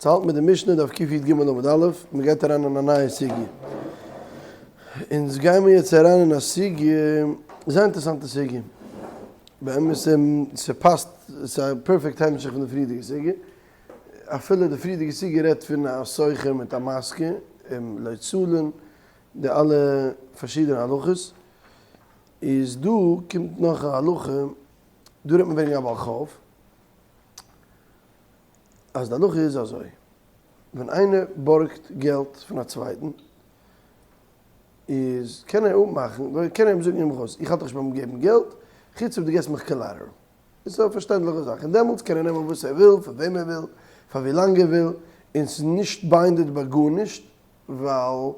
ס'האלט מיט די משנה דף קי"ג עמוד א', מ'גייט אריין אין א נייע סוגיא. אונז גיימיר יעצט אריין אין א סוגיא, זייער אינטערעסאנטע סוגיא. באמת ס'פאסט, ס'איז א perfect המשך פון די פריערדיגע סוגיא. אפילו די פריערדיגע סוגיא רעדט פון א שוכר מיט א משכיר, און לא צלן, די אלע פארשידענע הלכות. איז דא קומט נאך א הלכה, דא רעדט מען וועגן א בעל חוב. אז די הלכה איז אזוי, ווען איינער בארגט געלט פון א צווייטן, איז קען ער אפמאכן, קען ער אים זאגן הער מיך אויס, איך האלט דיך נישט ביים געבן געלט, חוץ אויב דו געבסט מיך collateral. איז א פארשטענדליכע זאך, און דעמאלטס קען ער נעמען וואס ער וויל, פון וועם ער וויל, פאר ווי לאנג ער וויל, און ס'איז נישט binded ביי גארנישט, ווייל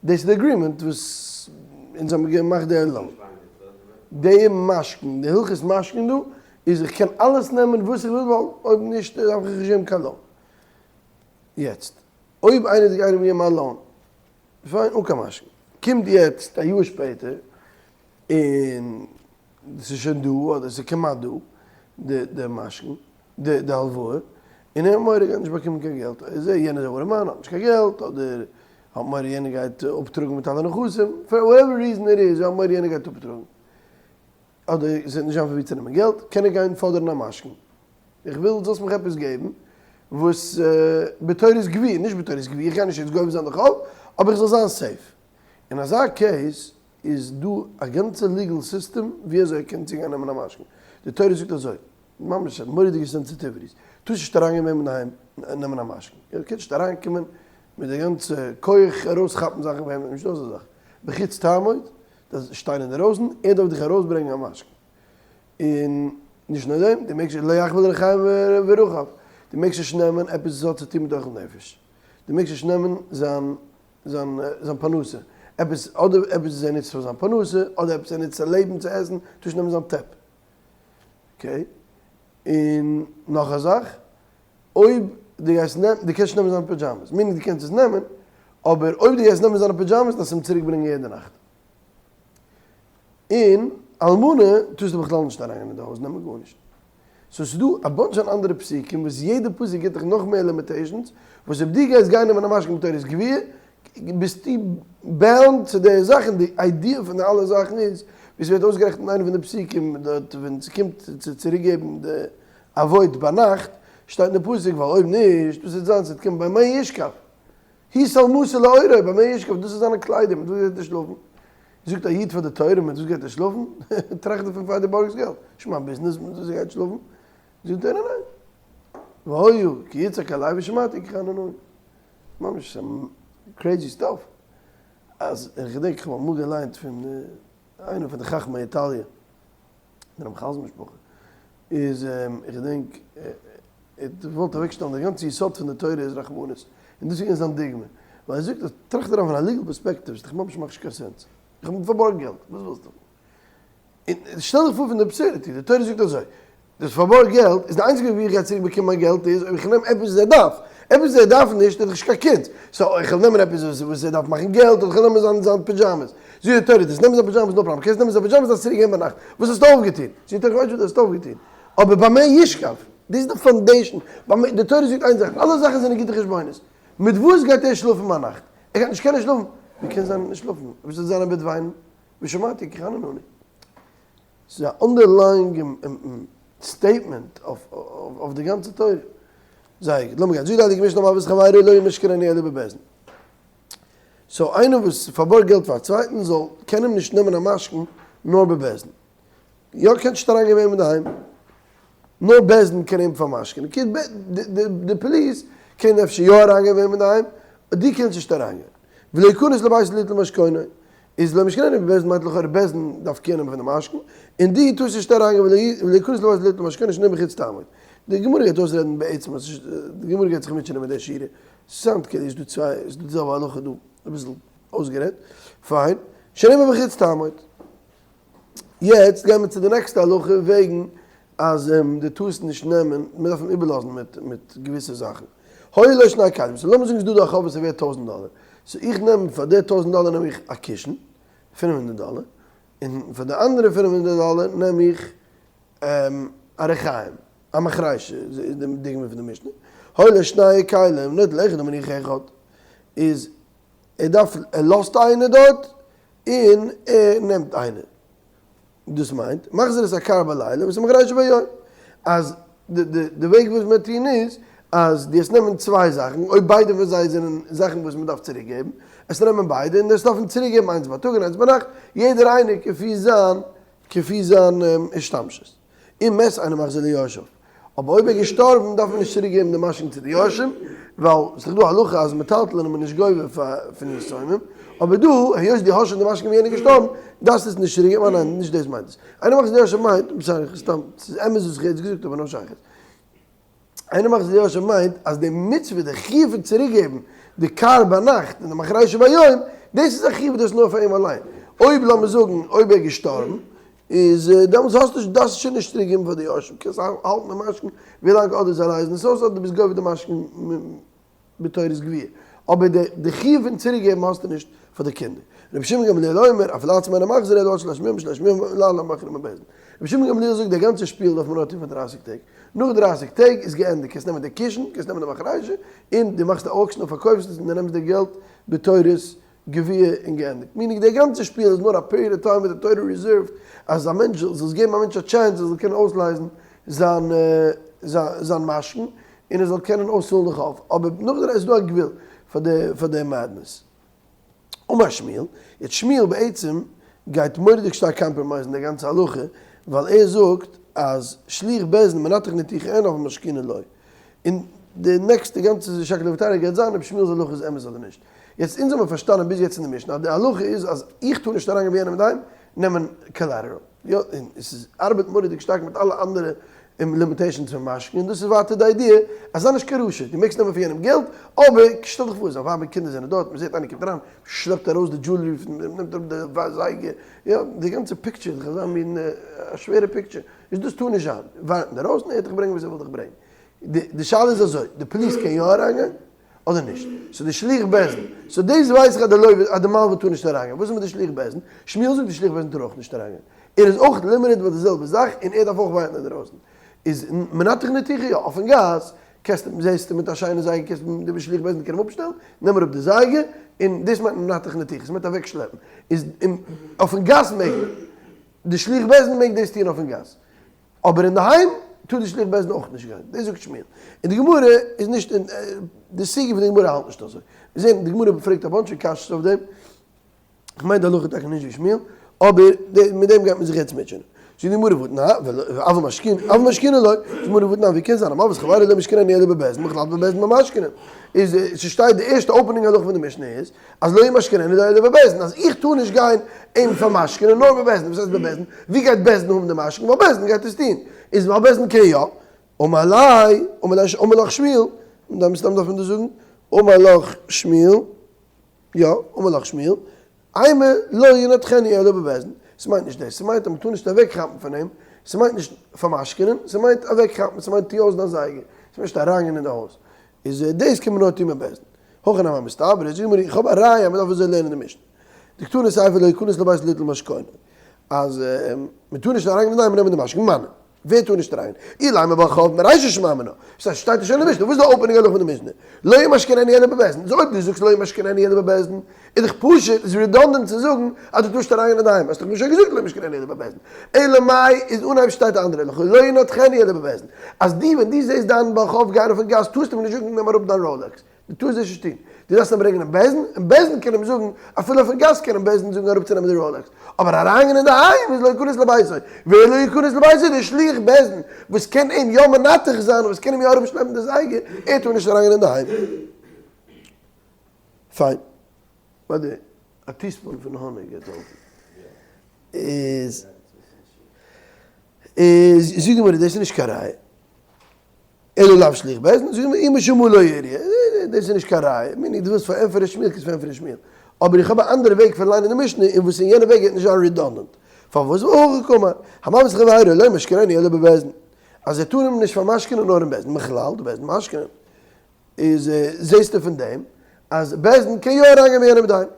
דאס איז די agreement וואס אונז האבן געמאכט די loan. די משכון, די הלכות משכון דא איז איך קען אלעס נעמען וואס איך וויל ווייל אויב נישט דארף איך נישט געבן קיין loan. יעצט אויב איינער האט איינעם געגעבן א loan, פיין אן קיין משכון, קומט יעצט א יאר שפעטער און ס'איז שוין דא אדער ס'איז כמעט דא די די משכון, די די הלוואה, און ער האט מורא ער גייט נישט באקומען קיין געלט, איז ער יענער איז א ארעמאן האט נישט קיין געלט, אדער האט מורא יענער גייט אפטראגן מיט אלע נכסים, for whatever reason it is, ער האט מורא יענער גייט אפטראגן, אדער עס וועט נישט זיין פון ווי צו נעמען געלט, קען ער גיין פאדערן א משכון, איך וויל זאלסט מיך עפעס געבן וואס בתורת גביה, נישט בתורת גביה, איך גיי נישט יעצט גובה זיין די חוב, אבער איך זאל זיין safe. אין אזא case איז דא א גאנצע legal system ווי אזוי ער קען צוגיין נעמען א משכון. די תורה זאגט אזוי, ממש מורא'דיגע sensitivities, טארסט נישט אריינגיין ביי אים אינדערהיים נעמען א משכון, איר קענט נישט אריינקומען מיט די גאנצע כח ארויסכאפן זאכן פון אים, נישטא אזא זאך, בחוץ תעמוד, דארפסט שטיין אינדערויסן, ער דארף דיך ארויסברענגען א משכון. און נישט נאר דעם, דו מעגסט לא יחבל ריחיים ורחב, דו מעגסט נישט נעמען עפעס וואס האט צו טון מיט אוכל נפש, דו מעגסט נישט נעמען זיין זיין זיין פרנסה, עפעס אדער עפעס וואס ער נוצט פאר זיין פרנסה, אדער עפעס ער נוצט צו לעבן צו עסן, טארסט נישט נעמען זיין טעפ. okay? און נאך א זאך, אויב דו גייסט נעמען, דו קענסט נישט נעמען זיינע pajamas, meaning דו קענסט עס נעמען, אבער אויב דו גייסט נעמען זיינע pajamas דארפסטו אים צוריק ברענגען יעדע נאכט. און אלמנה טארסטו בכלל נישט אריינגיין אין די הויז נעמען גארנישט. so ס'איז דא א bunch אן אנדערע פסוקים וואס יעדע פסוק גיבט דיך נאך מער limitations, וואס אויב דו גייסט גיין נעמען א משכון בתורת גביה, ביסטו bound צו די זאך, און די idea פון די אלע זאכן איז, ווי ס'ווערט אויסגערעכנט אין איינע פון די פסוקים דארט ווען ס'קומט צו צוריקגעבן די אבות ביינאכט, שטייט אין די פסוק ווייל אויב נישט, וואס וועט זיין, ס'וועט קומען במה ישכב, היא שלמתו לעורו, במה ישכב, דאס איז זיינע קליידער, מיט וואס גייט ער שלאפן? זאגט א איד פאר די תורה, מיט וואס גייט ער שלאפן? טראכט דערפון פאר דו בארגסט געלט, נישט מיין ביזנעס מיט וואס ער גייט שלאפן. זאגט די תורה ניין. והיה כי יצעק אלי ושמעתי כי חנון אני. ממש crazy stuff. אז איך געדענק איך האב אמאל געליינט פון איינער פון די חכמי איטאליע, די רמחל'ס משפחה, איז איך געדענק ער האט געוואלט אוועקשטעלן די גאנצע יסוד פון די תורה איז רחמנות, און דאס איז געווען זיין דוגמא, ווייל ער זאגט אז טראכט אריין פון א legal perspective איז דאך ממש מאכט נישט קיין sense, איך האב פארבארגט געלט, וואס ווילסטו? און שטעל דיך פאר פון די absurdity, די תורה זאגט אזוי, דאס פארבארגט געלט איז די איינציגע וועג ווי איך גיי צוריק באקומען מיין געלט איז אויב איך נעם עפעס וואס ער דארף, עפעס וואס ער דארף נישט איז דאך נישט קיין קונץ, so איך וועל נעמען עפעס וואס ער דארף מאכן געלט אדער איך וועל נעמען זיין זיין pajamas, זאגט די תורה דאס נעמען זיין pajamas no problem, קענסט נעמען זיין pajamas דארפסט צוריק געבן ביינאכט, וואס האסטו אויפגעטון? זאגט די תורה איך ווייס נישט וואס דו האסט אויפגעטון, אבער במה ישכב? דאס איז די foundation, די תורה זאגט איין זאך, אלע זאכן זענען גוטע חשבונות, מיט וואס גייט ער שלאפן ביינאכט? ער גייט נישט קענען שלאפן, ווי קען זיין נישט שלאפן? וואס וועט זיין אין בעט וויינען? ושמעתי כי חנון אני. ס'איז א underlying statement אויף די גאנצע תורה. זייער גוט, לאמיר גיין. זאגט די הייליגע משנה המלוה את חברו לא ימשכננו אלא בבית דין. so איינער וואס פארבארגט געלט פאר א צווייטן זאל קען אים נישט נעמען א משכון נאר בבית דין. יא קענסט נישט אריינגיין ביי אים אינדערהיים. נאר בית דין קען אים פארמשכנ'ען. די פאליס קען אפשר יא אריינגיין ביי אים אינדערהיים, דו קענסט נישט אריינגיין. ולא יכנס לביתו ליטול משכונו. איז לא ימשכננו בבית דין מיינט לכאורה בית דין דארף care נעמען פון די משכון, און דו טארסט נישט אריינגיין ולא יכנס לביתו ליטול משכונו שנאמר בחוץ תעמוד. די גמרא גייט אויסרעדן בעצם אז די גמרא גייט זיך מוטשענען מיט די שורה, ס'סאונדט כאילו איז דא צוויי איז דא די זעלבע הלכה דא אביסל אויסגערעדט, פיין, שנאמר בחוץ תעמוד. יעצט גייען מיר צו די נעקסטע הלכה וועגן אז דו טארסט נישט נעמען, מען דארף אים איבערלאזן מיט מיט געוויסע זאכן. היו לו שני כלים, so לאמיר זאגן ס'איז דא דא א חוב וואס איז ווערט טויזנט דאלער, so איך נעם פאר די טויזנט דאלער נעם איך א קישן, פינף הונדערט דאלער, און פאר די אנדערע פינף הונדערט דאלער נעם איך א ריחיים, א מחרשה, איז די דוגמא פון די משנה. היו לו שני כלים, נוטל אחד ומניח אחד, איז ער דארף ער לאזט איינער דארט און ער נעמט איינער. דאס מיינט, מחזיר את הכר בלילה ואת המחרישה ביום. אז די די די וועג וואס מען טון איז, אז דו וועסט נעמען צוויי זאכן, אויב ביידע פון זיי זענען זאכן וואס מען דארף צוריק געבן, וועסטו נעמען ביידע און דו וועסט דארפן צוריק געבן איינס בייטאג און איינס ביינאכט, יעדער איינער כפי זיין כפי זיין השתמשות. אם מת אינו מחזיר ליורשיו. אבער אויב ער איז געשטארבן דארף מען נישט צוריק געבן די משכון צו די יורשים, ווייל ס'איז דאך דא א הלכה אז מטלטלין איז מען נישט גובה פון יתומים, אבער דא היות דו האסט שוין די משכון ווי יענער איז געשטארבן דארפסטו עס נישט צוריק געבן, ניין נישט דאס מיינט עס, אינו מחזיר ליורשיו מיינט, סארי סתם, ס'איז אמת וואס איך האב יעצט געזאגט אבער נאר שייכות. אינו מחזיר ליורשיו מיינט אז די מצוה, די חיוב פון צוריק געבן די כר ביינאכט און די מחרישה ביום, דאס איז א חיוב דאס נאר פאר אים אליין. אויב לאמיר זאגן אויב ער איז געשטארבן, איז דעמאלטס האסטו נישט, דארפסטו שוין נישט צוריק געבן פאר די יורשים, קענסט האלטן די משכון ווילאנג אדער זיי לייזן עס אויס אדער דו ביסט גובה די משכון בתורת גביה, אבער די די חיוב פון צוריק געבן האסטו נישט פאר די קינדער. רבי שמעון גמליאל אומר, אפילו עצמו אינו מחזיר אלא עד שלשים יום ושלשים יום למעלה מכריעים בבית דין. רבי שמעון גמליאל זאגט די גאנצע שפיל דארף מען נאר טון פאר דרייסיג טעג, נאך דרייסיג טעג איז געענדיגט, קענסט נעמען די קישן, קענסט נעמען די מחרישה, און דו מאכסט א auction און פארקויפסט עס און דו נעמסט די געלט בתורת גביה און געענדיגט. meaning די גאנצע שפיל איז נאר א period of time וואס די תורה reserved אז א מענטש זאל זאלסט געבן א מענטש א chance ער זאל קענען אויסלייזן זיין זיין משכון און ער זאל קענען אויסצאלן די חוב. אבער נאכדעם איז דא א גבול פאר די פאר די madness. אמר שמואל, יעצט שמואל בעצם גייט מורא'דיג שטארק compromise ן די גאנצע הלכה, ווייל ער זאגט אז שליח בית דין מנתח ניתוחי אין אבל משכונו לא. און די next ע גאנצע שקלא וטריא גייט זיין אויב שמואל'ס הלכה איז אמת אדער נישט. יעצט אונז האבן פארשטאנען ביז יעצט אין די משנה אז די הלכה איז אז איך טאר נישט אריינגיין ביי יענעם אינדערהיים נעמען collateral. יא, און עס איז ארבעט מורא'דיג שטארק מיט אלע אנדערע limitations פון משכון, און דאס איז ווייטער די idea אז זיי נישט קיין רשע, דו מעגסט נעמען פון יענעם געלט, אבער שטעל דיך פאר זיין ווייב און קינדער זענען דארט, מען זעט איינער קומט אריין, שלעפט ארויס די jewelry פון, נעמט אראפ די זייגער, יא, די גאנצע picture איז דאך אזא מין א שווערע picture, איז דאס טאר נישט זיין, ווארט אינדערויסן, ער וועט דיך ברענגען וואס ער וויל דיך ברענגען. די שאלה איז אזוי, די פאליס קען יא אריינגיין? אדער נישט? סאו די שליח בית דין, סאו דאס ווייס איך אז די לוה אז די מלווה טאר נישט אריינגיין, וואס איז מיט די שליח בית דין? שמואל זאגט די שליח בית דין טאר אויך נישט אריינגיין, ער איז אויך limited ביי די זעלבע זאך און ער דארף אויך ווארטן אינדערויסן, איז מנתח ניתוחי יא, אויפן גאס קענסטו זעסטו מיט א שיינע זייגער קענסט די שליח בית דין קען אים אפשטעלן, נעם אראפ די זייגער, און דאס מיינט מנתח ניתוחי, ס'מיינט אוועקשלעפן, איז אויפן גאס מעג מען, די שליח בית דין מעג דאס טון אויפן גאס. אבער אינדערהיים טאר די שליח בית דין אויך נישט גיין, דאס זאגט שמואל. און די גמרא איז נישט אין, די סוגיא פון די גמרא האלט נישט אזוי. מיר זעען די גמרא פרעגט א bunch פון קשיות אויף דעם, איך מיין די הלכה איז טאקע נישט ווי שמואל, אבער מיט דעם גייט מען זיך יעצט מוטשענען. זאגט די גמרא והתנן, אבל משכנו, אבל משכנו לא, זאגט די גמרא והתנן, ווי קען זיין, המלוה את חבירו לא ימשכננו אלא בבית דין, מכלל דבבית דין ממשכנין. איז ס'שטייט די ערשטע opening הלכה פון די משנה איז, אז לא ימשכננו אלא בבית דין, אז איך טאר נישט גיין אים פארמשכנ'ען נאר בבית דין, וואס הייסט בבית דין? ווי גייט בית דין האבן די משכון? ווייל בית דין גייט עס טון, איז ווייל בית דין קען יא, אמר ליה, אמר ליה אמר לך שמואל, מן הסתם דארף מען דאס זאגן, אמר לך שמואל, יא, אמר לך שמואל, אימא לא ינתחנו אלא בבית דין, ס'מיינט נישט דאס, ס'מיינט אז מ'טאר נישט אוועקכאפן פון אים, ס'מיינט נישט פארמשכנ'ען, ס'מיינט אוועקכאפן, ס'מיינט טו אויס דיין זייגער, ס'מיינט נישט אריינגיין אין די הויז, איז דאס קען מען נאר טון מיט בית דין. הכי נמי מסתברא, זאגט די גמרא, איך האב א ראיה אז מען דארף אזוי לערנען די משנה. דקתני סיפא לא יכנס לבית ליטול משכונו. אז מען טאר נישט אריינגיין אינדערהיים נעמען די משכון, מני, ווער טאר נישט אריין? אילימא בעל חוב מרישא שמע מינה. וואס הייסט שטייט נישט אין די משנה? וואס איז די opening הלכה פון די משנה? לא ימשכננו אלא בבית דין. איז אויב דו זאגסט לא ימשכננו אלא בבית דין, איז דאך פשוט, איז redundant צו זאגן אז דו טארסט אריינגיין אינדערהיים, האסט דאך מיר שוין געזאגט לא ימשכננו אלא בבית דין. אלא מאי איז אנהייב שטייט א אנדערע הלכה, לא ינתחנו אלא בבית דין. אז דו ווען דו זעסט דיין בעל חוב גיין אויפן גאס טארסטו אים נישט זאגן נעם אראפ דיין Rolex. דו טארסט דאס נישט טון. דו דארפסט אים ברענגען אין בית דין, און בית דין קען אים זאגן, אפילו אויפן גאס קען אים בית דין זאגן אראפצונעמען די Rolex. אבער אריינגיין אינדערהיים איז לא יכנס לביתו. ווער לא יכנס לביתו? דער שליח בית דין וואס קען אים יא מנתח זיין, וואס קען אים יא אראפשלעפן די זייגער, ער טאר נישט אריינגיין אינדערהיים. פיין. ביי די א teaspoon פון האניג גייט העלפן. איז איז זאגט די גמרא דאס איז נישט קיין ראיה. אלא לאו שליח בית דין, זאגט די גמרא אי משום הא לא איריא, דאס איז נישט קיין ראיה. meaning דו ווילסט פארענטפערן שמואל קענסט פארענטפערן שמואל. אבער איך האב א אנדערע וועג פון ליינען די משנה און וואס אין יענע וועג גייט נישט זיין redundant. פארוואס והכי קאמר, המלוה את חבירו לא ימשכננו אלא בבית דין. אז ער טאר אים נישט פארמשכנ'ען נאר אין בית דין, מכלל דבית דין משכנין. איז זעסטו פון דעם אז בית דין קען יא אריינגיין ביי יענעם אינדערהיים.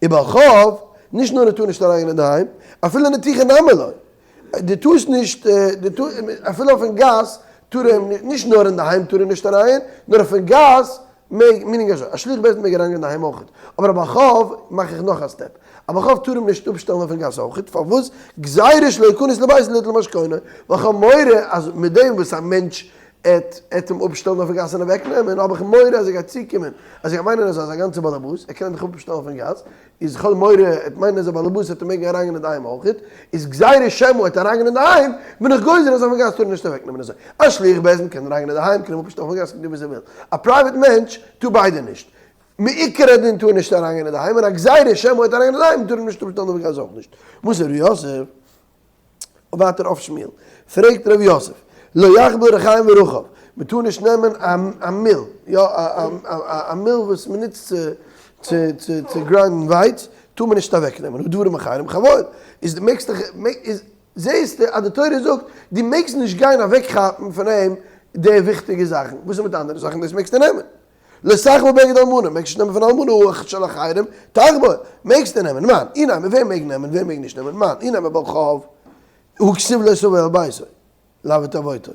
ובעל חוב, נישט נאר ער טאר נישט אריינגיין אינדערהיים, אפילו נתיחה נמי לא. דו טארסט נישט, אפילו אויפן גאס. טאר ער נישט נאר אינדערהיים טאר ער נישט אריין, נאר אויפן גאס מעג, meaning אזוי, א שליח בית דין מעג אריינגיין אינדערהיים אויכעט, אבער א בעל חוב מאך איך נאך א step, א בעל חוב טאר אים נישט אפשטעלן אויפן גאס אויכעט, פארוואס? גזירה שלא יכנס לביתו ליטול משכונו, ווייל כ'האב מורא אז מיט דעם וואס א מענטש עט עט אים אפשטעלן אויפן גאס און אוועקנעמען, האב איך מורא אז ער גייט צוקומען אז ער גייט מיינען אז ער איז א גאנצער באלעבאס, ער קען דיך אפשטעלן אויפן גאס, איז כ'האב מורא ער וועט מיינען אז א באלעבאס וועט אים מעגן אריינגיין אינדערהיים אויכעט, איז גזירה שמא ער וועט אריינגיין אינדערהיים, בין איך גוזר אז אויפן גאס טאר ער נישט אוועקנעמען אזוי. א שליח בית דין קען אריינגיין אינדערהיים, קען אים אפשטעלן אויפן גאס, קען טון וואס ער וויל. א private מענטש טאר ביידע נישט. מעיקר הדין טאר נישט אריינגיין אינדערהיים, און א גזירה שמא ער וועט אריינגיין אינדערהיים טאר אים נישט אפשטעלן אויפן גאס אויך נישט. מתיב ר' יוסף. ווייטער אויף שמואל, פרעגט ר' יוסף, לא יחבל רחיים ורחב, מען טאר נישט נעמען א mill, יא א mill וואס מען נוצט צו צו grind ן ווייץ, טאר מען נישט אוועק נעמען, ודברים אחרים חבול, איז דו מעגסט דיך, איז זעסטו אז די תורה זאגט דו מעגסט נישט גיין אוועק כאפן פון אים די וויכטיגע זאכן, וואס איז מיט אנדערע זאכן דאס מעגסטו נעמען. לא תחבול בגד אלמנה, מעגסט נישט נעמען פון אלמנה הא של אחרים, תחבול, מעגסטו נעמען, מאן, אינימא, ווער מעג נעמען, ווער מעג נישט נעמען, מאן, אינימא בעל חוב, הא כתיב לא תבוא אל ביתו, להוות עבודתו.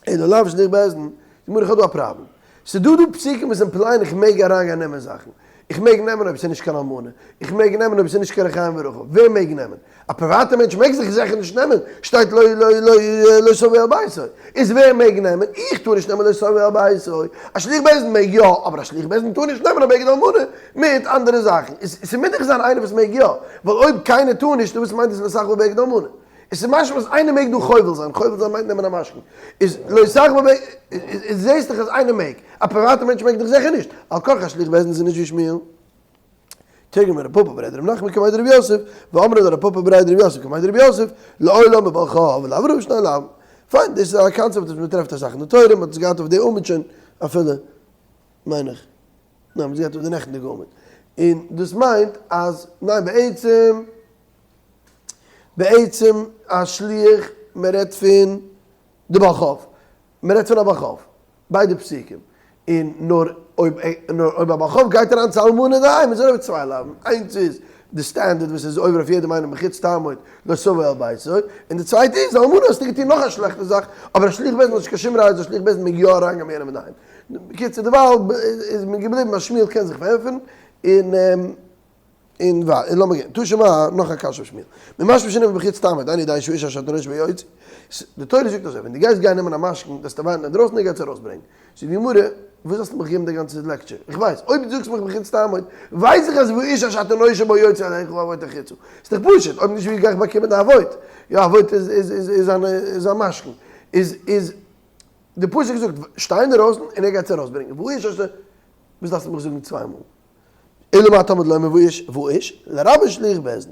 אלא לאו שליח בית דין, גמרא איך האב דא א פראבלעם. ס'דא דא פסוקים וואס imply ען איך מעג אריינגיין נעמען זאכן. איך מעג נעמען אויב ס'איז נישט קיין אלמנה. איך מעג נעמען אויב ס'איז נישט קיין רחיים ורחב. ווער מעג נעמען? א פריוואטע מענטש מעג זיך זיכער נישט נעמען, שטייט לא לא לא לא תבוא אל ביתו, איז ווער מעג נעמען? איך טאר נישט נעמען לא תבוא אל ביתו, א שליח בית דין מעג יא, אבער א שליח בית דין טאר נישט נעמען א בגד אלמנה מיט אנדערע זאכן, איז ס'מוז דאך זיין איינער וואס מעג יא, ווייל אויב קיינער טאר נישט, וואס מיינט דאס לא תחבול בגד אלמנה? עס איז משמע אז איינער מעג דא חובל זיין, חובל זיין מיינט נעמען א משכון, איז לא תחבול בגד, איז זעסט דאך אז איינער מעג, א פריוואטע מענטש מעג דאך זיכער נישט, על כרחך א שליח בית דין איז נישט ווי שמואל. תרגמא רב פפא בריה דרב נחמן קמיה דרב יוסף, ואמרי לה רב פפא בריה דרב יוסף קמיה דרב יוסף, לעולם בבעל חוב ולאו רב שני לאוין. פיין, דאס איז א קאנצעפט וואס מען טרעפט אסאך אין די תורה, מען האט עס געהאט אויף די עמוד שוין אפילו, מיין איך. ניין, מען האט עס געהאט אויף די נעכטנדיגע עמוד. און דאס מיינט אז, ניין בעצם, בעצם א שליח, מען רעדט פון די בעל חוב. מען רעדט פון א בעל חוב, ביידע פסוקים, און נאר אויב נאר אויב א בעל חוב גייט אריין צו אלמנה אינדערהיים איז ער עובר צוויי לאווין, איינס איז די standard וואס איז עובר אויף יעדעם איינעם בחוץ תעמוד לא תבוא אל ביתו, און די צווייטע איז אלמנה האסטו געטון נאך א שלעכטע זאך, אבער א שליח בית דין האט נישט קיין שום ראיה אז א שליח בית דין מעג יא אריינגיין ביי יענעם אינדערהיים. בקיצור דערווייל איז מען געבליבן אז שמואל קען זיך פארענטפערן, און. און וויי, און לאמיר גיין. תא שמע, נאך א קשיא אויף שמואל. ממשמע שנאמר בחוץ תעמוד, איני יודע שהאיש אשר אתה נושה בו יוציא. די תורה זאגט אזוי, ווען דו גייסט גיין נעמען א משכון, דארפסטו ווארטן אינדרויסן ער גייט עס ארויסברענגען. זאגט די גמרא, וואס האסטו מיך געגעבן די גאנצע לעקטשער? איך ווייס, אויב דו זאגסט מיך בחוץ תעמוד, ווייס איך אז והאיש אשר אתה נושה בו יוציא אליך עבוט החוצה. ס'איז דאך פשוט, אויב נישט ווי גיי איך באקומען די עבוט? יא, עבוט איז איז איז איז אן איז א משכון. איז איז די פסוק זאגט, שטיי אינדערויסן און ער גייט עס ארויסברענגען. והאיש אשר, וואס דארפסטו מיך זאגן צוויי מאל? אלא מה תלמוד לומר והאיש והאיש לרבות שליח בית דין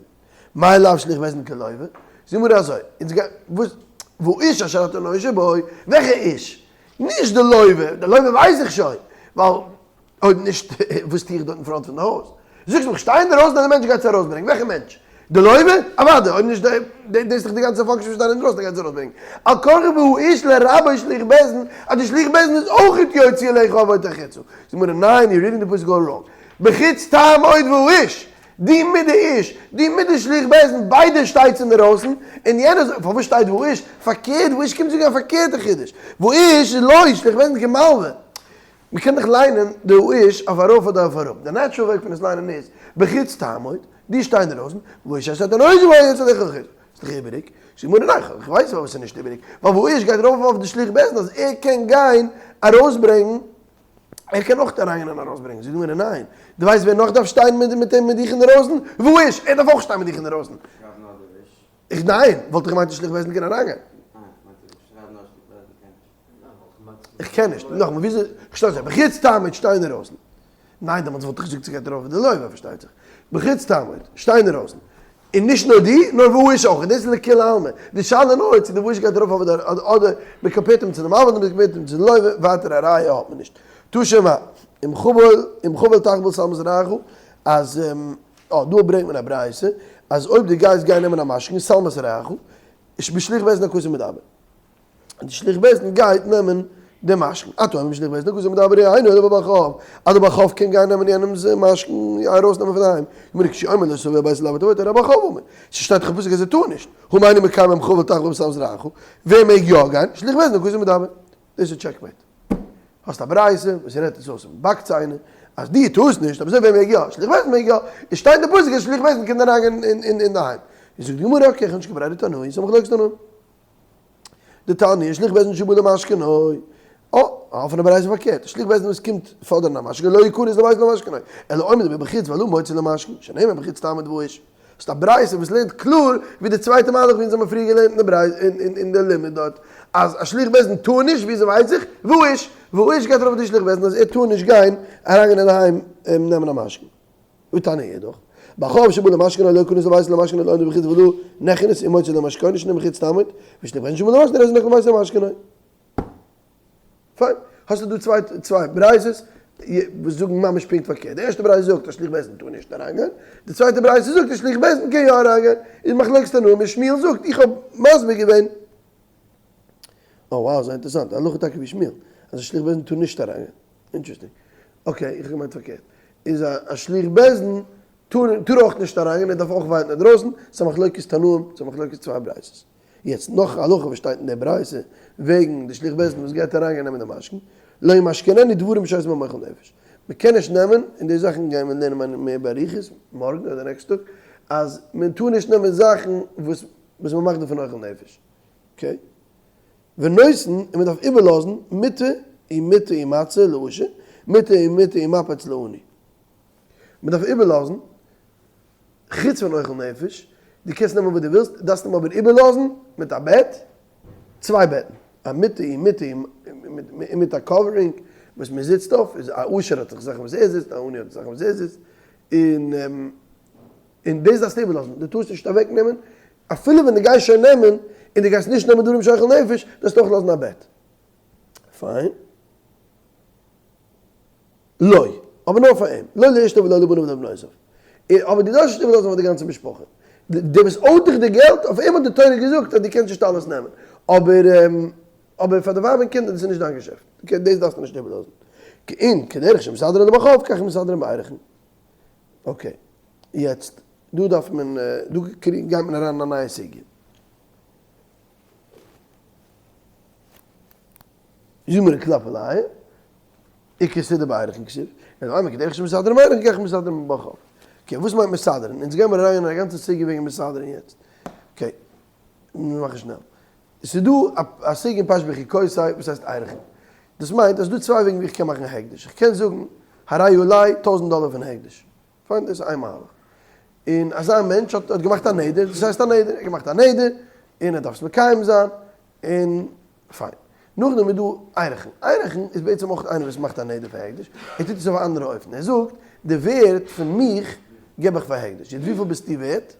מאי לאו שליח בית דין כלוה זאג מיר אזוי אונז גיי וואס והאיש אשר אתה נושה בו וועלכע איש נישט די לוה די לוה ווייס איך שוין ווייל אויב נישט וואס טו איך דארט אין front פון די הויז זאגסט מיך שטיי אינדערויסן אז די מענטש גייט עס ארויסברענגען וועלכע מענטש די לוה? אוודאי אויב נישט די דאס איז דאך די גאנצע function פון שטיין אינדרויסן די גייסט עס ארויסברענגען על כרחך והאיש לרבות שליח בית דין אז די שליח בית דין איז אויכעט יוציא אליך עבוט החוצה זאגט די גמרא ניין you're reading די פסוק all wrong בחוץ תעמוד והאיש די מיט די איש די מיט די שליח בית דין ביידע שטייטס אינדערויסן און יענער זאגט פארוואס שטייט והאיש פארקערט והאיש קומט זאגן א פארקערטע חידוש והאיש איז לא שליח בית דין כמלווה מען קען דאך ליינען די האיש אויף ארויף אדער אויף אראפ, די natural וועג פון עס ליינען איז, בחוץ תעמוד, דו שטיי אינדערויסן, והאיש אשר אתה נושה בו יוציא אליך החוצה, איז דאך איבעריג, זאגט די גמרא ניין, איך ווייס פארוואס ס'איז נישט איבעריג, ווייל והאיש גייט ארויף אויף די שליח בית דין אז ער קען גיין ארויסברענגן, ער קען אויך אריינגיין און ארויסברענגן, זאגט די גמרא ניין, דו ווייסט ווער נאך דארף שטיין מיט אים מיט דיך אינדערויסן? והאיש, ער דארף אויך שטיין מיט דיך אינדערויסן. איך ניין, וואלט איך געמיינט די שליח בית דין קען אריינגיין. איך קען נישט, נאכאמאל וויאזוי, איך שטעל זיך בחוץ תעמוד שטיי אינדערויסן, ניין דעמאלטס וואלט איך געזאגט ס'גייט ארויף אויף די לוה פארשטייט זיך, בחוץ תעמוד, שטיי אינדערויסן, און נישט נאר דו, נאר והאיש אויך, און דאס איז לכולי עלמא, די שאלה נאר צו די והאיש גייט ארויף אויף אדער אדער מען compare ט אים צו די מלווה אדער מען compare ט אים צו די לוה, ווייטער א ראיה האט מען נישט. תא שמע, אם חבל אם חבל תחבול שלמת רעך, אז אה דא ברענגט מען א ברייתא, אז אויב דו גייסט גיין נעמען א משכון שלמת רעך, בשליח בית דין הכתוב מדבר. די שליח בית דין גייט נעמען. די משכון. אתה אומר בשליח בית דין הכתוב מדבר אינו אלא בבעל חוב, אז די בעל חוב קען גיין נעמען יענעמ'ס משכון ארויסנעמען פון דערהיים. גמרא כשהוא אומר לא תבוא אל ביתו לאבד תבוא תראה בעל חוב אומר. ס'שטייט דאך אין פסוק אז ער טאר נישט. הא מה אני מקיים עמך ולתחבא בסם זרעך. ווער מעג יא גיין? שליח בית דין הכתוב מדבר. דאס איז checkmate. האסט א ברייתא וואס רעדט עס אויס אויפן באק ציינער אז דו טארסט נישט, אבער זיי ווער מעג יא? שליח בית דין מעג יא. עס שטייט אין פסוק אז שליח בית דין קען אריינגיין אינדערהיים. זאגט די גמרא okay איך האב נישט קיין ברירה תנאי, ס'איז א מחלוקת תנאים. דתניא, שליח בית דין שבא למשכנו, אה, א אפענע ברייתא פארקערט, שליח בית דין וואס קומט פאדערן א משכון לא יכנס לביתו למשכנו, אלא עומד מבחוץ והלה מוציא לו משכון, שנאמר בחוץ תעמוד והאיש. ס'איז א ברייתא וואס לערנט קלאר ווי די צווייטע מהלך ווי אונז האבן פריער געלערנט אין די ברייתא אין די לימוד דארט, אז א שליח בית דין טאר נישט, וויאזוי ווייס איך? והאיש, והאיש גייט ארויף אויף די שליח בית דין אז ער טאר נישט גיין אריינגיין אינדערהיים נעמען א משכון. ותניא אידך, בעל חוב שבא למשכנו לא יכנס לביתו למשכנו אלא עומד מבחוץ והלה נכנס ומוציא לו משכנו שנאמר בחוץ תעמוד, ושליח בית דין שבא למשכנו הרי זה נכנס לביתו למשכנו. פיין, האסטו דא צוויי צוויי ברייתות וואס זאגן ממש פונקט פארקערט, די ערשטע ברייתא זאגט אז שליח בית דין טאר נישט אריינגיין, די צווייטע ברייתא זאגט אז שליח בית דין קען יא אריינגיין, איז מחלוקת תנאים און שמואל זאגט איך האב מסביר געווען. אה wow זייער אינטערעסאנט, די הלכה טאקע ווי שמואל, אז א שליח בית דין טאר נישט אריינגיין, interesting, okay איך האב געמיינט פארקערט, איז א שליח בית דין טאר טאר אויך נישט אריינגיין ער דארף אויך ווארטן אינדרויסן, ס'איז א מחלוקת תנאים, ס'איז א מחלוקת צוויי ברייתות. יעצט נאך א הלכה וואס שטייט אין די ברייתא וועגן די שליח בית דין וואס גייט אריינגיין נעמען די משכון, לא ימשכננו דברים שעושים בהם אוכל נפש, מען קען נישט נעמען, און די זאכן גייען מיר לערנען מער באריכות מארגן אדער next טאג, אז מען טאר נישט נעמען זאכן וואס וואס מען מאכט דערפון אוכל נפש, okay? ונותן, און מען דארף איבערלאזן מיטה ומיטה ומצע לעשיר, מיטה ומיטה ומפץ לעני. מען דארף איבערלאזן, חוץ פון אוכל נפש, דו קענסט נעמען וואס דו ווילסט, דארפסט אים אבער איבערלאזן מיט א בעט, צוויי בעטן, א מיטה און מיטה און מיט א covering וואס מען זיצט אויף, איז א עושר האט זיך זאכן וואס ער זיצט, א עני האט זאכן וואס ער זיצט, און און דאס דארפסטו איבערלאזן, דו טארסט נישט אוועק נעמען, אפילו ווען דו גייסט שוין נעמען, און דו גייסט נישט נעמען דברים של אוכל נפש, דארפסטו אויך לאזן א בעט. פיין. לא, אבער נאר פאר אים, לא לאשתו ולא לבניו ולא לבנותיו. אבער דו דארפסט נישט איבערלאזן פאר די גאנצע משפחה. דער וואס owe ט דיך די געלט, אויף אים האט די תורה געזאגט אז דו קענסט נישט אלעס נעמען. אבער אבער פאר די ווייב און קינדער, דאס איז נישט דיין געשעפט. דאס דארפסטו נישט איבערלאזן. און כדרך שמסדרין לבעל חוב, כך מסדרין בערכין. okay. יעצט, דא דארף מען, דא גייט מען אריין אין א נייע סוגיא. זאג מיר כלפי ליה, עיקר סידור בערכין כתיב, און אויב כדרך שמסדרין בערכין כך מסדרין בבעל חוב. okay, וואס מיינט מסדרין? אונז גיימיר אריין אין א גאנצע סוגיא וועגן מסדרין יעצט. okay, מיר מאכן שנעל. עס איז דא א סוגיא אין פרשת בחוקותי וואס הייסט ערכין. דאס מיינט אז ס'איז דא צוויי וועגן ווי איך קען מאכן א הקדש. איך קען זאגן הרי עלי טויזנט דאלער פון הקדש. פיין, דאס איז איין מהלך. און אזא מענטש האט האט געמאכט א נדר, דאס הייסט א נדר, ער האט געמאכט א נדר, און ער דארף עס מקיים זיין, און פיין. נאכדעם איז דא ערכין. ערכין איז בעצם אויך איינער וואס מאכט א נדר פאר הקדש, ער טוט עס אויף א אנדערע אופן. ער זאגט, די ווערד פון מיך געב איך פאר הקדש. יעצט וויפיל ביסטו ווערט?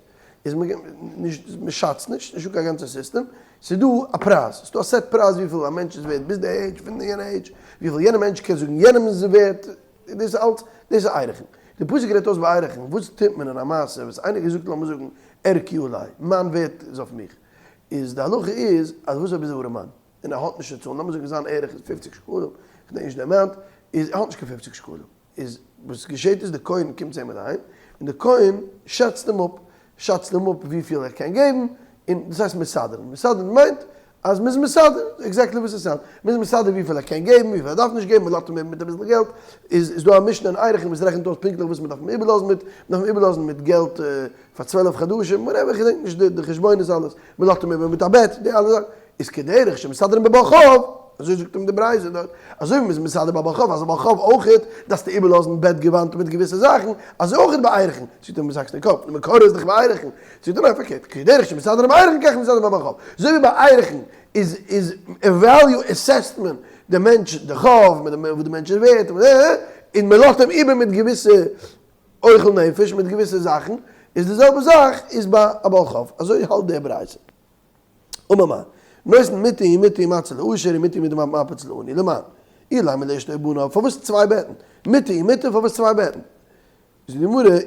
איז מען נישט, מען שאצט נישט, נישטא קיין גאנצע סיסטעם, ס'איז דא א פרייז, ס'איז דא א set פרייז וויפיל א מענטש איז ווערט ביז די עידזש, פון יענע עידזש, וויפיל יענע מענטש קען זאגן יענעם איז ווערט, דאס איז אלץ, דאס איז ערכין. די פסוק רעדט אויס ביי ערכין, וואס טוט מען אין א מעשה וואס איינער געזאגט לאמיר זאגן ערכי עלי, מיין ווערט איז אויף מיך, איז די הלכה איז אז וואס אויב איז ער ארעמאן און ער האט נישט צו צאלן, לאמיר זאגן זיין ערך איז פופציג שקלים, כ'דענק נישט די amount, איז ער האט נישט קיין פופציג שקלים, איז וואס געשעט איז די כהן קומט צו אים אינדערהיים און די כהן שאצט אים אפ, שאצט אים אפ וויפיל ער קען געבן, און דאס הייסט מסדרין, מסדרין מיינט אז מ'איז מסדר, exactly וואס עס sound ט, מ'איז מסדר וויפיל ער קען געבן, וויפיל ער דארף נישט געבן, מ'לאזט אים איבער מיט אביסל געלט, איז איז דא א משנה אין ערכין וואס רעכנט אויס פונקטליך וואס מ'דארף אים איבערלאזן מיט, מ'דארף אים איבערלאזן מיט געלט פאר 12 חדשים, whatever, כ'געדענק נישט די חשבונות אלעס, מ'לאזט אים איבער מיט א בעט, די אלע זאכן, איז כדרך שמסדרין בבעל חוב, אזוי זאגט אים די ברייתא דארט, אזוי ווי מ'איז מסדר ביי בעל חוב, אז א בעל חוב אויכעט דארפסטו איבערלאזן בעט געוואנט מיט געוויסע זאכן, אזוי אויכעט ביי ערכין, זאגט אים וואס האקסטו אין קאפ, די מקור איז דאך ביי ערכין, זאגט ער ניין פארקערט, כדרך שמסדרין בערכין כך מסדרין בבעל חוב, אזוי ווי ביי ערכין איז איז value assess ט מען די מענטש די חוב מיט וואס די מענטש איז ווערט, און מ'לאזט אים איבער מיט געוויסע אוכל נפש מיט געוויסע זאכן, איז די זעלבע זאך איז ביי א בעל חוב, אזוי האלט די ברייתא. אמר מר. נותן מיטה ומיטה ומצע לעשיר ומיטה ומיטה ומפץ לעני, למאן אילימא לאשתו ובניו, פארוואס צוויי בעטן? מיטה ומיטה פארוואס צוויי בעטן? זאגט די גמרא.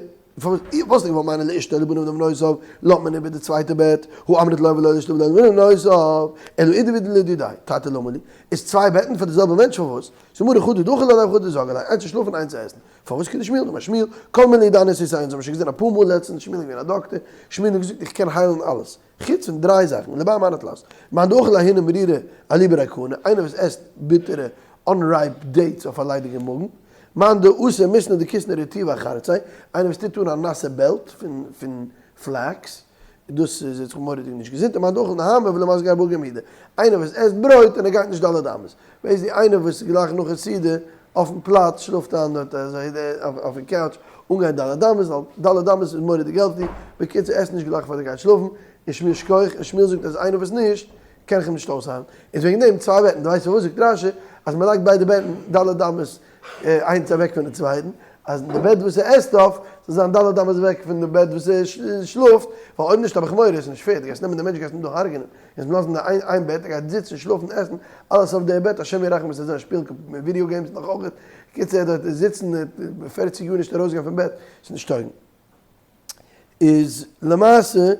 פארוואס וואלסטו געוואלט מיינען לאשתו ולבניו ולבנותיו לאזט מען איבער די צווייטע בעט, הא אמרת לו ולא לאשתו ולא לבניו ולבנותיו, אלא אידי ואידי לדידיה, תרתי למה לי, איז צוויי בעטן פאר די זעלבע מענטש פארוואס? זאגט גמרא חדא דאכיל עליה וחדא דזגי עליה, איינס צו שלאפן איינס צו עסן, פארוואס כדשמואל דאמר שמואל, כל מילי דאני ס'איז אונז האבן שוין געזען אפאר מאל לעצטענס שמואל איז געווען א דאקטער, שמואל האט געזאגט איך קען היילן אלעס, חוץ פון דריי זאכן, לבר מאני תלת, מאן דאכיל ההני מרירי אליבא ריקנא, איינער וואס עסט ביטערע unripe dates אויף א ליידיגע מאגן, מאן דאתי מיתנא דכיתנא רטיבא אחרציה, איינער וואס טוט אן א נאסע בעלט פון flax, דאס איז יעצט מורא'דיג נישט געזונט, און מאן דאכיל נהמא ולא מסגי ארבעה גמידי, איינער וואס עסט ברויט און ער גייט נישט ד' אמות, ווייסט ווי איינער וואס גלייך נאכן סעודה אויפן פלאץ שלאפט איין דארט אזוי אויפן couch אן גיין ד' אמות, ווייל ד' אמות איז מורא'דיג healthy, בקיצור עס נישט גלייך פאר דו גייסט שלאפן, און שמואל שכוח, און שמואל זאגט אז איינער וואס נישט, קען איך אים נישט אויסהיילן, איז וועגן דעם צוויי בעטן, דו ווייסט פארוואס זאגט רשי אז מען לייגט ביידע בעטן ד' אמות איינס אוועק פון די צווייטן, אז די בעט וואס ער עסט אויף זאל זיין ד' אמות אוועק פון די בעט וואס ער שלאפט, ווייל אויב נישט האב איך מורא, עס איז נישט fair, דו גייסט נעמען די מענטש גייסט אים דא הרג'נען, גייסט אים לאזן אין איין בעט, ער גייט זיצן שלאפן עסן אלעס אויף די בעט, השם ירחם עס וועט זיין שפילן video games נאך אויך, קיצור ער וועט דארט זיצן פערציג יאר נישט ארויסגיין פון בעט, עס איז נישט טויגן. איז למעשה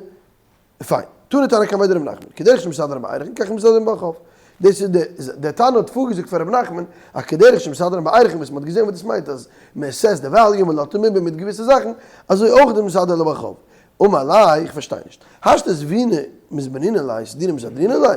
פיין. תני תנא קמיה דרב נחמן, כדרך שמסדרין בערכין כך מסדרין בעל חוב. דאס איז די, דער תנא האט פארגעזאגט פאר רב נחמן אז כדרך שמסדרין בערכין וואס מען האט געזען וואס דאס מיינט אז מען assess די value מען לאזט אים איבער מיט געוויסע זאכן, אזוי אויך די מסדר לבעל חוב. אמר ליה, איך פארשטיי נישט. השתא זביני מזבנינן ליה, סדורי מסדרינן ליה?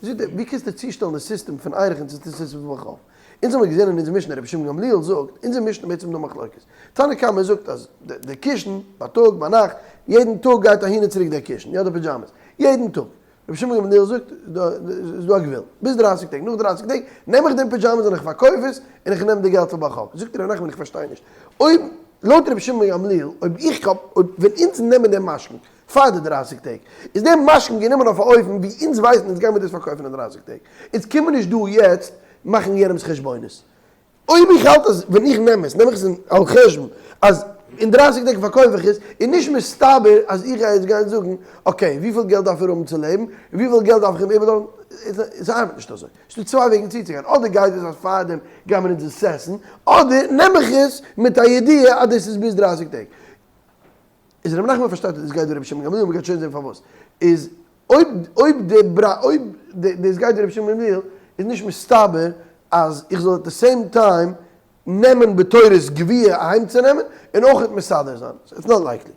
זאגט ער, ווי קענסטו צושטעלן די סיסטעם פון ערכין צו די סיסטעם פון בעל חוב? אונז האמיר געזען אין אונזער משנה רבי שמעון גמליאל זאגט, אונזער משנה בעצם דא מחלוקת. תנא קמא זאגט אז די קישן, בייטאג, ביינאכט, יעדן טאג גייט אהין און צוריק דער קישן, יא די פידזשאמעס, יעדן טאג. רבי שמעון גמליאל זאגט, איז דא א גבול, ביז דרייסיג טעג, נאך דרייסיג טעג נעם איך דעם פידזשאמעס און איך פארקויף עס, און איך נעם די געלט פאר בעל חוב. זאגט רבי נחמן איך פארשטיי נישט, אויב לויט רבי שמעון גמליאל, אויב איך האב, אויב ווען אונז נעמען דעם משכון פאר די דרייסיג טעג, איז דער משכון גענומען אויף א אופן ווי אונז ווייסן אונז גיימיר דאס פארקויפן אין דרייסיג טעג, אונז קומען נישט דא יעצט מאכן יענעמס חשבונות. אויב איך האלט אז ווען איך נעם עס, נעם איך עס על חשבון אז אין דרייסיג טעג פארקויף איך עס, איז נישט מסתבר אז איך גיי יעצט גיין זאגן, okay, וויפיל געלט דארף ער האבן צו לעבן, און וויפיל געלט דארף איך אים איבערלאזן, עס ארבעט נישט אזוי. ס'איז דא צוויי וועגן צוצוגיין, אדער גייט עס אז פארדעם גייען מיר אונז assess ן, אדער נעם איך עס מיט א ידיעה אז דאס איז ביז דרייסיג טעג. איז רבי נחמן פארשטייט אז דאס גייט ווי רבי שמעון גמליאל, מ'גייט שוין זען פארוואס, איז אויב אויב די ברא אויב דאס גייט ווי רבי שמעון גמליאל, איז נישט מסתבר אז איך זאל at the same time נעמען בתורת גביה אהיימצונעמען און אויכעט מסדר זיין, it's not likely.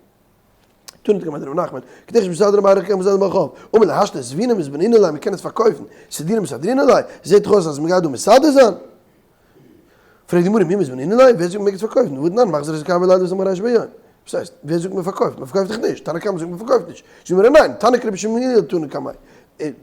תנא קמיה דרב נחמן, כדרך שמסדרין בערכין כך מסדרין בעל חוב, אמר ליה השתא זביני מזבנינן ליה מ'קען עס פארקויפן, סדורי מסדרינן ליה, זעט דאך אויס אז מ'גייט דא מסדר זיין. פרעגט די גמרא מי מזבנינן ליה, ווער זאגט מ'מעג עס פארקויפן, והתנן מחזיר את הכרמל בלילה ושם רייש ביום. וואס הייסט, ווער זאגט מ'פארקויפט? מ'פארקויפט דאך נישט, תנא קמא זאגט מ'פארקויפט נישט. זאגט די גמרא ניין, תנא כרבי שמעון גמליאל תנא קמיה.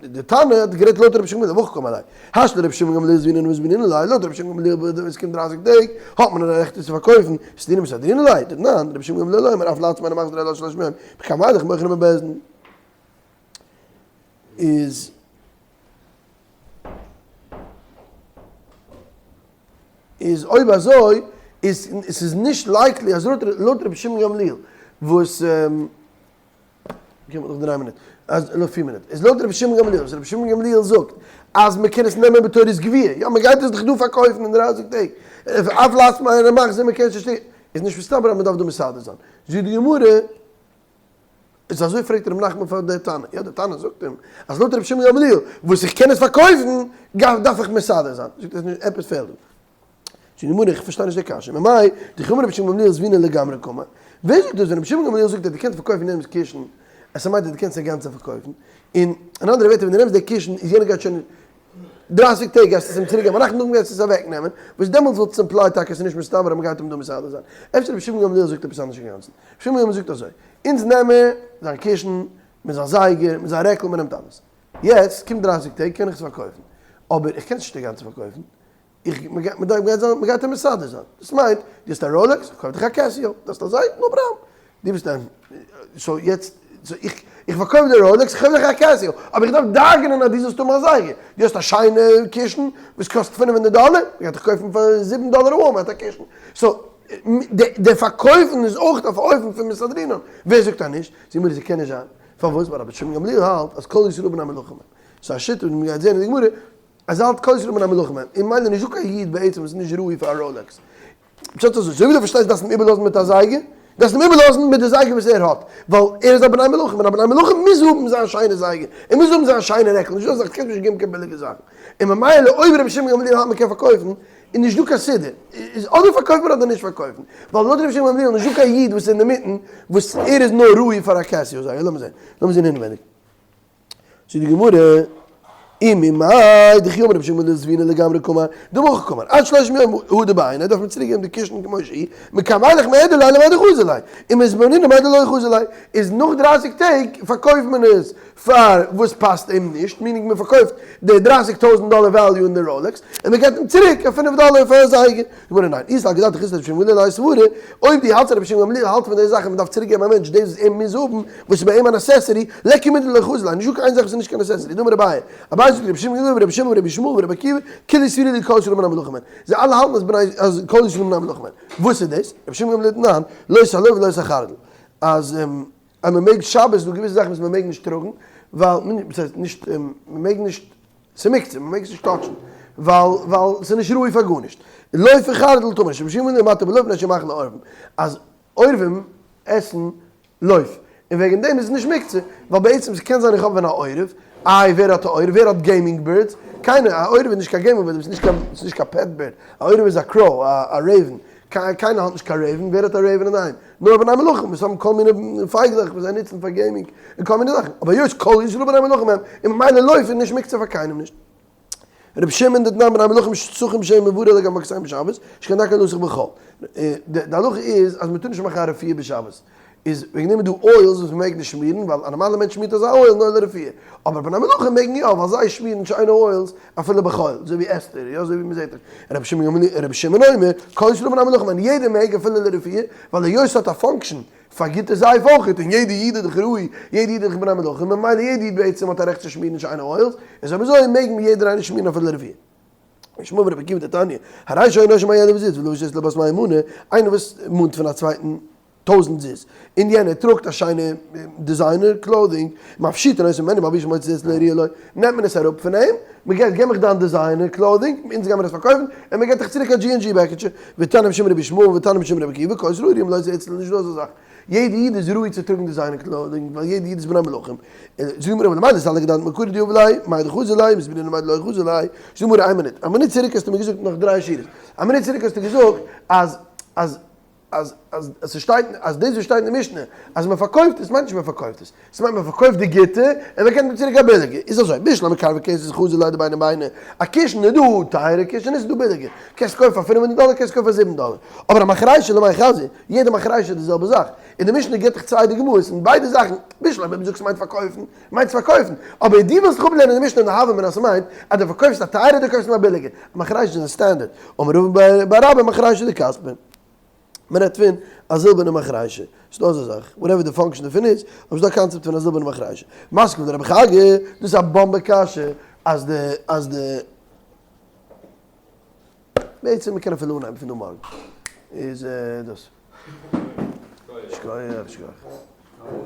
די תנא האט גערעדט לויט רבי שמעון גמליאל, והכי קאמר ליה. השתא לרבי שמעון גמליאל זביני מזבנינן ליה, לויט רבי שמעון גמליאל ווען עס קומט דרייסיג טעג האט מען א רעכט עס צו פארקויפן, סדורי מסדרינן ליה, דתנן, רבי שמעון גמליאל אומר אף לעצמו אינו מחזיר אלא שלשים יום, מכאן ואילך מוכרו בבית דין. איז. איז אויב אזוי איז ס'איז נישט likely אז לויט רבי שמעון גמליאל וואס גיב מיר נאך דריי מינוט אז נאך פיר מינוט איז לויט רבי שמעון גמליאל וואס רבי שמעון גמליאל זאגט אז מען קען עס נעמען בתורת גביה יא מען גייט עס דאך דא פארקויפן אין דרייסיג טעג אף לעצמו אינו מחזיר מען קען עס נישט איז נישט מסתבר אז מען דארף דא מסדר זיין זאגט די גמרא איז אזוי פרעגט ר' נחמן פאר די תנא, יא די תנא זאגט אים אז לויט רבי שמעון גמליאל וואס איך קען עס פארקויפן דארף איך מסדר זיין, זאגט ער עפעס פעלט דא, זאגט די גמרא איך פארשטיי נישט די קשיא, ממאי דכי אמר רבי שמעון גמליאל זבינא לגמרי קאמר, ווער זאגט דאס ווען רבי שמעון גמליאל זאגט אז דו קענסט פארקויפן יענעמס קישן, עס מיינט אז דו קענסט אינגאנצן פארקויפן, און אין אנדערע ווערטער ווען דו נעמסט די קישן איז יענער גייט שוין דרייסיג טעג גייסטו עס אים צוריק געבן, ביינאכט נאכדעם גייסטו עס אוועק נעמען, וואס דעמאלטס וואלט עס implied טאקע עס איז נישט מסתבר אז מען גייט אים דא מסדר זיין. אפשר רבי שמעון גמליאל זאגט עפעס אנדערש אינגאנצן. רבי שמעון גמליאל זאגט אזוי, אונז נעמען זיין קישן, מיט זיין זייגער, מיט זיין רעקל, מען נעמט אלעס. יעצט קומט דרייסיג טעג קען איך עס פארקויפן, אבער איך קען עס נישט אינגאנצן פארקויפן, איך, מען גייט אים מסדר זיין. דאס מיינט, דו האסט א Rolex, איך קויף דיך א Casio, דו האסט א זייגער, no problem. דו ביסט א, so יעצט, so איך, איך פארקויף די Rolex, איך קויף דיך א Casio, אבער איך דארף דאגה'נען אז דו זאלסט האבן א זייגער. דו האסט א שיינע קישן וואס קאסט פינף הונדערט דאלער, מען גייט דיך קויפן פאר זיבן דאלער א Walmart א קישן. so, די פארקויפן איז אויך אויף א אופן פון מסדרינן. ווער זאגט אז נישט? זאג מיר, ס'קען נישט זיין. פארוואס? ווייל רבי שמעון גמליאל האלט אז כל ישראל בני מלכים הם. ס'איז א שיטה וואס מען גייט זען אין די גמרא, אז ער האלט כל ישראל בני מלכים הם. און ממילא נישטא קיין איד בעצם וואס איז נישט ראוי פאר א Rolex. פשט אזוי, אזוי ווי דו פארשטייסט דארפסט אים איבערלאזן מיט א זייגער. דארפסט אים איבערלאזן מיט די זייגער וואס ער האט, ווייל ער איז א בני מלכים, און א בני מלכים מוז האבן זיין שיינע זייגער, ער מוז האבן זיין שיינע רעקל, נישטא אזא זאך, קענסט נישט געבן קיין ביליגע זאכן, און ממילא אויב רבי שמעון גמליאל האלט מען קען פארקויפן, איז נישט דא קיין סידור, איז אדער פארקויפט מען אדער נישט פארקויפן, ווייל לויט רבי שמעון גמליאל איז נישט דא קיין איד וואס איז אינדערמיטן וואס ער איז נאר ראוי פאר א קעסיאו זייגער, לאמיר זען, לאמיר זען אינעווייניג. זאגט די גמרא, אם ממאי דכי אמר רבי שמעון לזבינא לגמרי קאמר, דמחק קאמר, עד שלושים יום הוא דבעיניה דארף מען צוריק געבן די קישן כמו שהיא, מכאן ואילך מהדר ליה למאי דחזי ליה, און מזמנין למאי דלא חזי ליה, איז נאך דרייסיג טעג פארקויפט מען עס פאר וואס פאסט אים נישט, meaning מען פארקויפט די דרייסיג טויזנט דאלער value אין די ראלעקס, און מען געבט אים צוריק א פינף דאלער פאר א זייגער. גמרא ניין, אי סלקא דעתך אית לרבי שמעון גמליאל האי סברא, אויב דו האלטסט אז רבי שמעון גמליאל האלט פון די זאך אז מען דארף צוריק געבן א מענטש דאס וואס ער מוז האבן, וואס איז ביי אים א necessity, ליכא מידי דלא חזי ליה, נישטא קיין איין זאך וואס איז נישט קיין necessity, דאמר אביי, אביי זאגט רבי שמעון גמליאל ורבי שמעון ורבי ישמעאל ורבי עקיבא, כולהו סבירא להו כל ישראל בני מלכים הן, זיי אלע האלטן אז בני אז כל ישראל בני מלכים הן, וואס איז דאס? רבי שמעון גמליאל תנן, לא את הלויף ולא את החרדל, אז אז מען מעג שבת איז דא געוויסע זאכן וואס מען מעג נישט טראגן, ווייל, וואס הייסט נישט, מען מעג נישט ס'מוקצה, מ'מעג עס נישט touch ן, ווייל ווייל ס'איז נישט ראוי פאר גארנישט. לויף און חרדל טאר מען נישט, רבי שמעון בן מתיא בלויף נשי מאכיל עורבים, אז עורבים עסן לויף, און וועגן דעם איז עס נישט מוקצה, ווייל בעצם ס'קען זיין איך האב ווען א עורב, איי ווער האט א עורב, ווער האט gaming birds, קיינער, א עורב איז נישט קיין gaming bird, ס'איז נישט קיין pet bird, א עורב איז א crow, א raven, קיינער האט נישט קיין raven, ווער האט א raven אינדערהיים? נאר בני מלכים וואס האבן כל מיני פייגלעך וואס זיי נוצן פאר gaming און כל מיני זאכן, אבער היות כל ישראל בני מלכים הם, און ממילא לויף איז נישט מוקצה פאר קיינעם נישט. רבי שמעון דתנן בני מלכים סכין שמן מברא לגבי מקצתיהם בשבת, שכן דרכן לסוך בחול. די הלכה איז אז מען טאר נישט מאכן א רפואה בשבת, איז וועגן דעם איז דא oils וואס מען מעג נישט שמירן, ווייל א נארמאלער מענטש שמירט אזא oil נאר לרפואה, אבער בני מלכים מעגן יא ווייל זיי שמירן שיינע oils אפילו בחול, אזוי ווי אסתר, יא אזוי ווי מען זעט דאך, רבי שמעון גמליאל, רבי שמעון אומר, כל ישראל בני מלכים הן, יעדער מעג אפילו לרפואה, ווייל היות ס'האט א function פאר גוטע זייף אויכעט, און יעדע איד איז דאך ראוי, יעדע איד איז דאך בני מלכים, ממילא יעדע איד בעצם האט א רעכט צו שמירן שיינע oils, איז אויב אזוי מעג יעדער איינער שמירן אפילו לרפואה. ישמעאל ברבי עקיבא דתניא, הרי שהיה נושן מהיד בזוז ולבש זאת לבת מאה מנה, איינער וואס מאנט פון א צווייטן טויזנט זוז, און יענער טראגט א שיינע designer clothing, מפשיטין אותו ממנו ומלבישין אותו זאת הראויה לו, נעמט מען עס אראפ פון אים, מען געבט, געב מיך דיין designer clothing, אונז גיימיר עס פארקויפן, און מען געבט דיך צוריק א דזשי ענד דזשי בעקיטשע, ותנא משום רבי ישמעאל ותנא משום רבי עקיבא, כל ישראל ראויים לו אצל, נישט דא אזא זאך, יעדע איד איז ראוי צו טראגן designer clothing, ווייל יעדע איד איז בני מלכים, זאגט די גמרא למאי דסליק דעתך מעיקרא דיהיב ליה, מאי דחזי ליה, מסביר למאי דלא חזי ליה, זאגט די גמרא איין מינוט, א מינוט צוריק האסטו מיר געזאגט נאך דריי שורות, א מינוט צוריק האסטו געזאגט אז אז אז אז ס'שטייט אז דאס וואס שטייט אין די משנה אז מען פארקויפט עס מיינט נישט מען פארקויפט עס, ס'מיינט מען פארקויפט די גוטע און מען געבט אים צוריק א ביליגע, איז אזוי בשלמא כר וכסת חזי ליה דביני ביני, א קישן איז דא טייערע קישן איז דא ביליגע, קענסט קויפן פאר 500 דאלער קענסט קויפן פאר זיבן דאלער, אבער א מחרישה למאי חזי, יעדע מחרישה איז די זעלבע זאך, און די משנה גיבט דיך צוויי דוגמאות און ביידע זאכן, בשלמא אויב דו זאגסט ס'מיינט פארקויפן, מיינט פארקויפן, אבער דו ווילסט דאך אפלערנען די משנה אין די הוה אמינא אז ס'מיינט אז דו פארקויפסט א טייערע דו קויפסט אים א ביליגע, א מחרישה איז א סטענדערט, אמר רבא בר אבא מחרישה דכספא. מען רעדט פון א זילבערנע מחרישה, ס'איז דא אזא זאך, whatever די function דערפון איז, אבער ס'איז דא א קאנצעפט פון א זילבערנע מחרישה. מתקיף לה רבי חגא, דאס איז א באמבע קשיא, אז די, אז די, בעצם מ'קען אפילו אנהייבן פון דא מארגן, איז דאס. שכוח, שכוח.